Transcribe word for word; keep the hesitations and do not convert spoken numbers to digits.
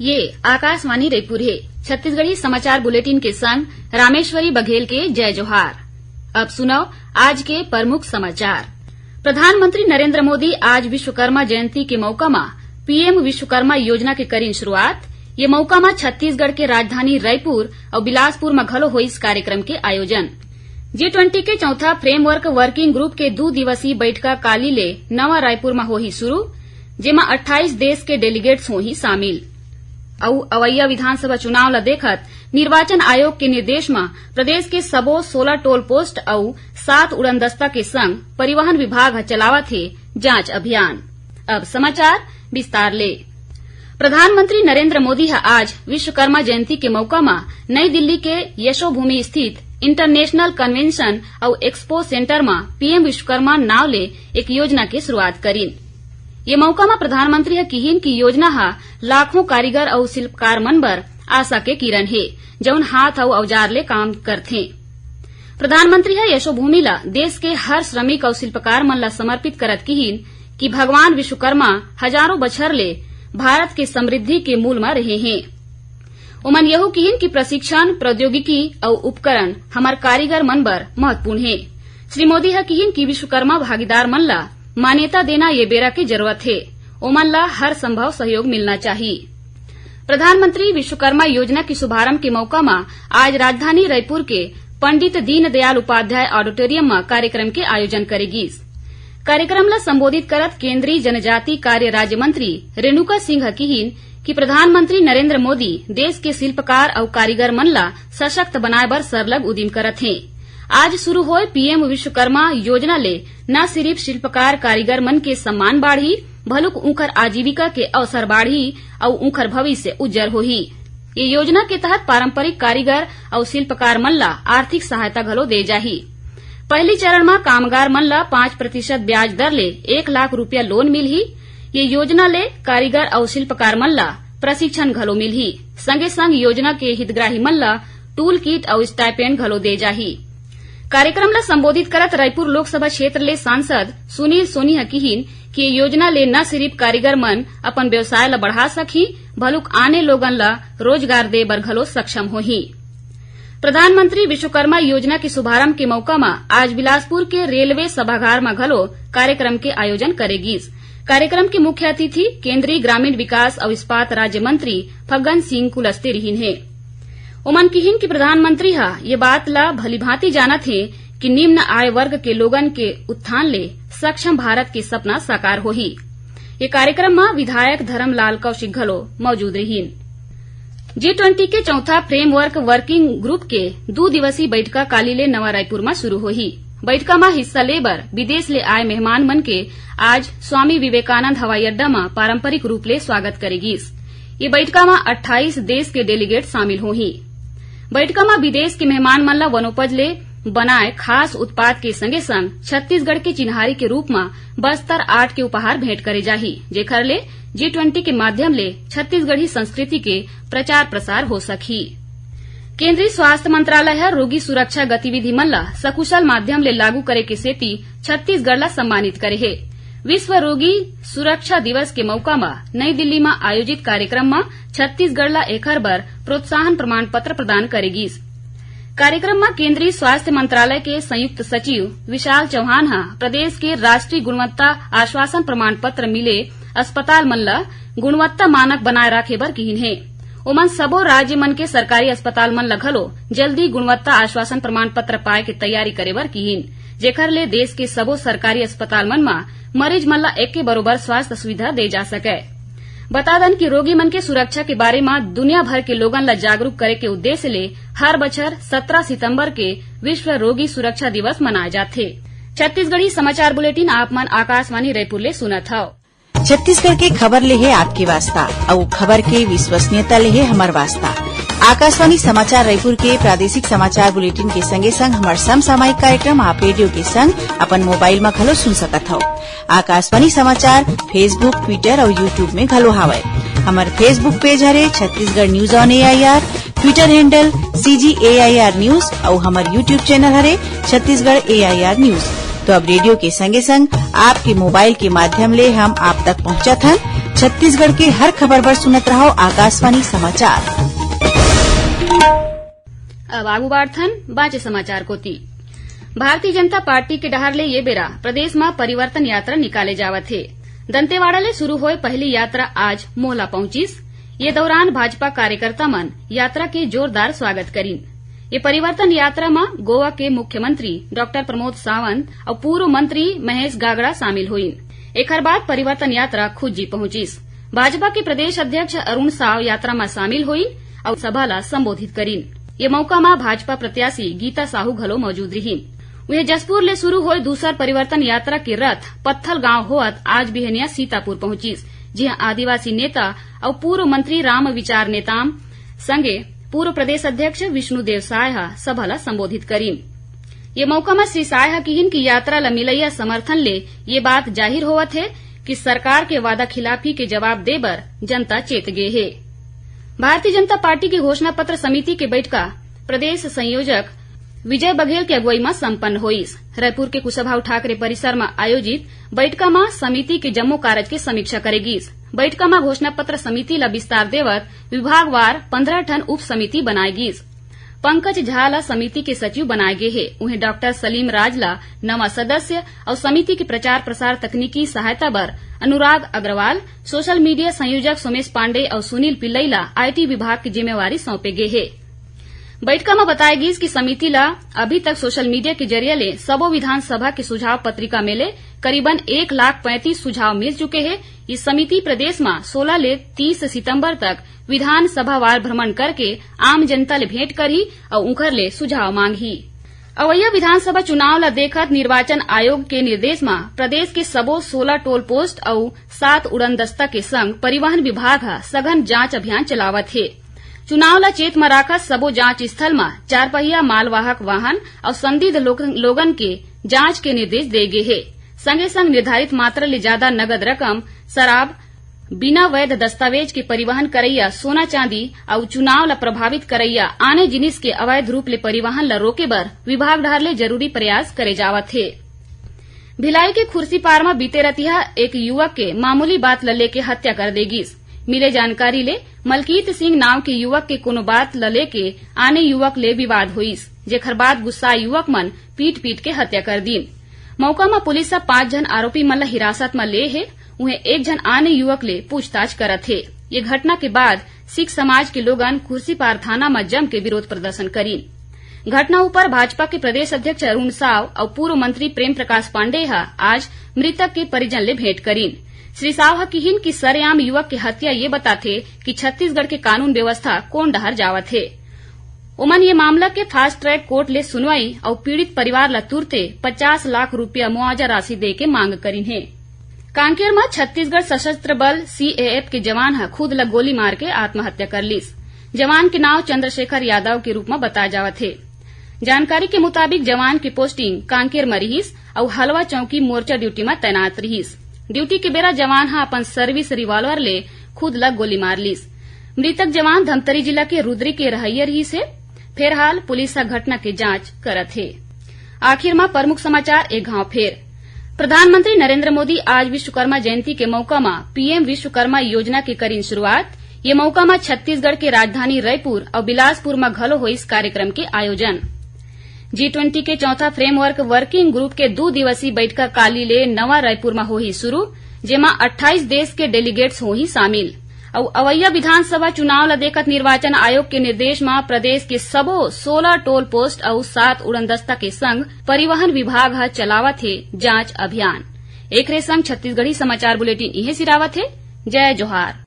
ये आकाशवाणी रईपुर हे। छत्तीसगढ़ी समाचार बुलेटिन के संग रामेश्वरी बघेल के जय जोहार। अब सुनव आज के प्रमुख समाचार। प्रधानमंत्री नरेंद्र मोदी आज विश्वकर्मा जयंती के मौका म पीएम विश्वकर्मा योजना के करिन शुरुआत। ये मौका म छत्तीसगढ़ के राजधानी रायपुर अउ बिलासपुर म घलो होइस कार्यक्रम के आयोजन। जी ट्वेंटी के चौथा फ्रेमवर्क वर्किंग ग्रुप के दू दिवसीय बैठका काली ले नवा रायपुर म होही शुरू, जेमा अट्ठाईस देश के डेलीगेट्स होही शामिल। अउ अवइया विधानसभा चुनाव ल देखत निर्वाचन आयोग के निर्देश म प्रदेश के सबो सोलह टोल पोस्ट अउ सात उड़नदस्ता के संग परिवहन विभाग ह चलावत हे जांच अभियान। अब समाचार विस्तार ले। प्रधानमंत्री नरेंद्र मोदी ह आज विश्वकर्मा जयंती के मौका म नई दिल्ली के यशोभूमि स्थित इंटरनेशनल कन्वेंशन अउ एक्सपो सेंटर म पीएम विश्वकर्मा नाव ले एक योजना के शुरुआत करिन। ये मौका म प्रधानमंत्री ह किहिन कि योजना ह लाखों कारीगर अउ शिल्पकार मन बर आशा के किरण हे, जउन हाथ अउ औजार ले काम करथे। प्रधानमंत्री ह यशोभूमि ल देश के हर श्रमिक अउ शिल्पकार मन ल समर्पित करत किहिन कि भगवान विश्वकर्मा हजारों बछर ले भारत के समृद्धि के मूल म रहे हें। ओमन यहू किहिन कि प्रशिक्षण, प्रौद्योगिकी अउ उपकरण हमर कारीगर मन बर महत्वपूर्ण हे। श्री मोदी ह किहिन कि विश्वकर्मा भागीदार मन ल मान्यता देना ये बेरा के जरूरत हे। ओमन ल हर संभव सहयोग मिलना चाही। प्रधानमंत्री विश्वकर्मा योजना के शुभारंभ के मौका म आज राजधानी रायपुर के पंडित दीनदयाल उपाध्याय ऑडिटोरियम म कार्यक्रम के आयोजन करे गीस। कार्यक्रम ल संबोधित करत केंद्रीय जनजाति कार्य राज्य मंत्री रेणुका सिंह ह किहिन कि प्रधानमंत्री नरेंद्र मोदी देश के शिल्पकार अउ कारीगर मन ल सशक्त बनाए बर सरलग उदिम करत हें। आज शुरू होए पीएम विश्वकर्मा योजना ले न सिरिफ शिल्पकार कारीगर मन के सम्मान बाढ़ही, भलुक ऊंखर आजीविका के अवसर बाढ़ही अउ ऊंखर भविष्य उज्जर होही। ये योजना के तहत पारंपरिक कारीगर अउ शिल्पकार मन ल आर्थिक सहायता घलो दे जाही। पहली चरण म कामगार मन ल पाँच प्रतिशत ब्याज दर ले एक लाख रुपया लोन मिलही। ये योजना ले कारीगर अउ शिल्पकार मन ल प्रशिक्षण घलो मिलही। संगे संग योजना के हितग्राही मन ल टूल किट अउ स्टाइपेंड घलो दे जाही। कार्यक्रम ल संबोधित करत रायपुर लोकसभा क्षेत्र ले सांसद सुनील सोनी ह किहिन कि ये योजना ले न सिरिफ कारीगर मन अपन व्यवसाय ल बढ़ा सकही, भलुक आने लोगन ल रोजगार दे बर घलो सक्षम होही। प्रधानमंत्री विश्वकर्मा योजना के शुभारंभ के मौका म आज बिलासपुर के रेलवे सभागार म घलो कार्यक्रम के आयोजन करे गीस। कार्यक्रम के मुख्य अतिथि केंद्रीय ग्रामीण विकास अउ इस्पात राज्य मंत्री फग्गन सिंह कुलस्ते रिहिन हे। ओमन किहिन कि प्रधानमंत्री ह ये बात ल भलीभांति जानत हे कि निम्न आय वर्ग के लोगन के उत्थान ले सक्षम भारत के सपना साकार होही। ये कार्यक्रम म विधायक धरमलाल कौशिक घलो मौजूद रिहिन। जी ट्वेंटी के चौथा फ्रेमवर्क वर्किंग ग्रुप के दू दिवसीय बैठका काली ले नवा रायपुर म शुरू होही। बैठका म हिस्सा ले बर विदेश ले आए मेहमान मन के आज स्वामी विवेकानंद हवाई अड्डा म पारंपरिक रूप ले स्वागत करे गीस। ये बैठका म अट्ठाईस देश के डेलीगेट शामिल होही। बैठका म विदेश के मेहमान मन ल वनोपज ले बनाए खास उत्पाद के संगे संग छत्तीसगढ़ के चिन्हारी के रूप म बस्तर आर्ट के उपहार भेंट करे जाही, जेखर ले जी ट्वेंटी के माध्यम ले छत्तीसगढ़ी संस्कृति के प्रचार प्रसार हो सकही। केंद्रीय स्वास्थ्य मंत्रालय ह रोगी सुरक्षा गतिविधि मन ल सकुशल माध्यम ले लागू करे के सेती छत्तीसगढ़ ल सम्मानित करे हे। विश्व रोगी सुरक्षा दिवस के मौका म नई दिल्ली म आयोजित कार्यक्रम म छत्तीसगढ़ ल एखर बर प्रोत्साहन प्रमाण पत्र प्रदान करे गीस। कार्यक्रम म केंद्रीय स्वास्थ्य मंत्रालय के संयुक्त सचिव विशाल चौहान ह प्रदेश के राष्ट्रीय गुणवत्ता आश्वासन प्रमाण पत्र मिले अस्पताल मन ल गुणवत्ता मानक बनाए राखे बर किहिन हे। ओमन सबो राज्य मन के सरकारी अस्पताल मन ल घलो जल्दी गुणवत्ता आश्वासन प्रमाण पत्र पाए के तैयारी करे बर किहिन, जेखर ले देश के सबो सरकारी अस्पताल मन म मरीज मन ल एके बरोबर स्वास्थ्य सुविधा दे जा सकय। बता दन कि रोगी मन के सुरक्षा के बारे म दुनिया भर के लोगन ल जागरूक करे के उद्देश्य ले हर बछर सत्रह सितंबर के विश्व रोगी सुरक्षा दिवस मनाए जाथे। छत्तीसगढ़ी समाचार बुलेटिन आप मन आकाशवाणी रायपुर ले सुनत हव। छत्तीसगढ़ के खबर ले हे आपके वास्ता, अउ खबर के विश्वसनीयता ले हे हमर वास्ता। आकाशवाणी समाचार रायपुर के प्रादेशिक समाचार बुलेटिन के संगे संग हमर समसामयिक कार्यक्रम आप रेडियो के संग अपन मोबाइल म घलो सुन सकत हव। आकाशवाणी समाचार Facebook, Twitter अउ YouTube में घलो हावय। हमर Facebook पेज हरे Chhattisgarh news on AIR, Twitter handle CG AIR news अउ हमर YouTube चैनल हरे छत्तीसगढ़ एआईआर न्यूज। तो अब रेडियो के संगे संग आपके मोबाइल के माध्यम ले हम आप तक पहुंचत हन। छत्तीसगढ़ के हर खबर बर सुनत रहव आकाशवाणी समाचार। अब आगू बाढ़थन बांचे समाचार कोति। भारतीय जनता पार्टी के डहार ले ये बेरा प्रदेश म परिवर्तन यात्रा निकाले जावत हे। दंतेवाड़ा ले शुरू होए पहली यात्रा आज मोहला पहुंचिस। ये दौरान भाजपा कार्यकर्ता मन यात्रा के जोरदार स्वागत करिन। ये परिवर्तन यात्रा म गोवा के मुख्यमंत्री डॉक्टर प्रमोद सावंत अउ पूर्व मंत्री महेश गागड़ा शामिल होइन। एखर बाद परिवर्तन यात्रा खुज्जी पहुंचिस। भाजपा के प्रदेश अध्यक्ष अरुण साव यात्रा म शामिल होइन अउ सभा ला संबोधित करिन। ये मौका म भाजपा प्रत्याशी गीता साहू घलो मौजूद रिहिन। उहें, जशपुर ले शुरू होए दूसर परिवर्तन यात्रा के रथ पत्थल गांव होवत आज बिहनिया सीतापुर पहुंचिस, जिहां आदिवासी नेता अउ पूर्व मंत्री राम विचार नेताम संगे पूर्व प्रदेश अध्यक्ष विष्णुदेव साय ह सभा ला संबोधित करिन। ये मौका म श्री साय ह किहिन कि यात्रा ला मिलइया समर्थन ले ये बात जाहिर होवत हे कि सरकार के वादा खिलाफी के जवाब दे बर जनता चेत गे हे। भारतीय जनता पार्टी के घोषणा पत्र समिति के बैठका प्रदेश संयोजक विजय बघेल के अगुवाई म संपन्न होइस। रायपुर के कुशाभाऊ ठाकरे परिसर म आयोजित बैठका म समिति के जम्मो कारज के समीक्षा करे गिस। बैठका म घोषणा पत्र समिति ला विस्तार देवत विभागवार पंद्रह ठन उप समिति बनाए गिस। पंकज झा ला समिति के सचिव बनाए गे हे। उहें, डॉक्टर सलीम राज ला नवा सदस्य अउ समिति के प्रचार प्रसार तकनीकी सहायता बर अनुराग अग्रवाल, सोशल मीडिया संयोजक सोमेश पांडे अउ सुनील पिल्लई ला आईटी विभाग के जिम्मेवारी सौंपे गे हे। बैठका म बताए गिस कि समिति ला अभी तक सोशल मीडिया के जरिए ले सबो विधानसभा के सुझाव पत्रिका में ले करीबन एक लाख पैंतीस सुझाव मिल चुके हे। ये समिति प्रदेश म सोलह ले तीस सितंबर तक विधानसभा वार भ्रमण करके आम जनता ले भेंट करही अउ उंखर ले सुझाव मांगही। अवइया विधानसभा चुनाव ल देखत निर्वाचन आयोग के निर्देश म प्रदेश के सबो सोलह टोल पोस्ट अउ सात उड़नदस्ता के संग परिवहन विभाग ह सघन जांच अभियान चलावत हे। चुनाव ल चेत म राखत सबो जांच स्थल म चारपहिया मालवाहक वाहन अउ संदिग्ध लोग-, लोगन के जांच के निर्देश दे गे हे। संगे संग निर्धारित मात्रा ले जादा नगद रकम, शराब, बिना वैध दस्तावेज के परिवहन करइया सोना चांदी अउ चुनाव ल प्रभावित करइया आने जिनिस के अवैध रूप ले परिवहन ल रोके बर विभाग डहार ले जरूरी प्रयास करे जावत हे। भिलाई के खुर्सीपार म बीते रतिहा एक युवक के मामूली बात ल लेके हत्या कर दे गिस। मिले जानकारी ले मलकीत सिंह नाव के युवक के कोनो बात ल लेके आने युवक ले विवाद होइस, जेखर बाद गुस्साए युवक मन पीट-पीट के हत्या कर दीन। मौका म पुलिस ह पांच झन आरोपी मन ल हिरासत म ले हे। उहें, एक झन आने युवक ले पूछताछ करत हे। ये घटना के बाद सिख समाज के लोगन खुर्सीपार थाना म जम के विरोध प्रदर्शन करीन। घटना ऊपर भाजपा के प्रदेश अध्यक्ष अरुण साव अउ पूर्व मंत्री प्रेम प्रकाश पांडेय ह आज मृतक के परिजन ले भेंट करीन। श्री साव ह किहिन कि सरेआम युवक के हत्या ये बताथे कि छत्तीसगढ़ के कानून व्यवस्था कोन डहर जावत हे। ओमन ये मामला के फास्ट ट्रैक कोर्ट ले सुनवाई अउ पीड़ित परिवार ल तुरते पचास लाख रुपया मुआवजा राशि दे के मांग करिन हे। कांकेर म छत्तीसगढ़ सशस्त्र बल सीएएफ के जवान ह खुद ल गोली मार के आत्महत्या कर लीस। जवान के नाव चंद्रशेखर यादव के रूप म बताए जावत हे। जानकारी के मुताबिक, जवान के पोस्टिंग कांकेर म रिहिस अउ हलवा चौकी मोर्चा ड्यूटी म तैनात रिहिस। ड्यूटी के बेरा जवान ह अपन सर्विस रिवॉल्वर ले खुद ल गोली मार लीस। मृतक जवान धमतरी जिला के रुद्री के रहइया रिहिस हे। फिलहाल पुलिस ह घटना के जांच करत हे। आखिर म प्रमुख समाचार एक घांव फेर। प्रधानमंत्री नरेंद्र मोदी आज विश्वकर्मा जयंती के मौका म पीएम विश्वकर्मा योजना के करीन शुरुआत। ये मौका म छत्तीसगढ़ के राजधानी रायपुर अउ बिलासपुर म घलो होइस कार्यक्रम के आयोजन। जी ट्वेंटी के चौथा फ्रेमवर्क वर्किंग ग्रुप के दू दिवसीय बैठका काली ले नवा रायपुर म होही शुरू, जेमा अट्ठाईस देश के डेलीगेट्स होही शामिल। अउ अवइया विधानसभा चुनाव ल देखत निर्वाचन आयोग के निर्देश म प्रदेश के सबो सोलह टोल पोस्ट अउ सात उड़नदस्ता के संग परिवहन विभाग ह चलावत हे जांच अभियान। एकरे संग छत्तीसगढ़ी समाचार बुलेटिन इहें सिरावत हे। जय जोहार।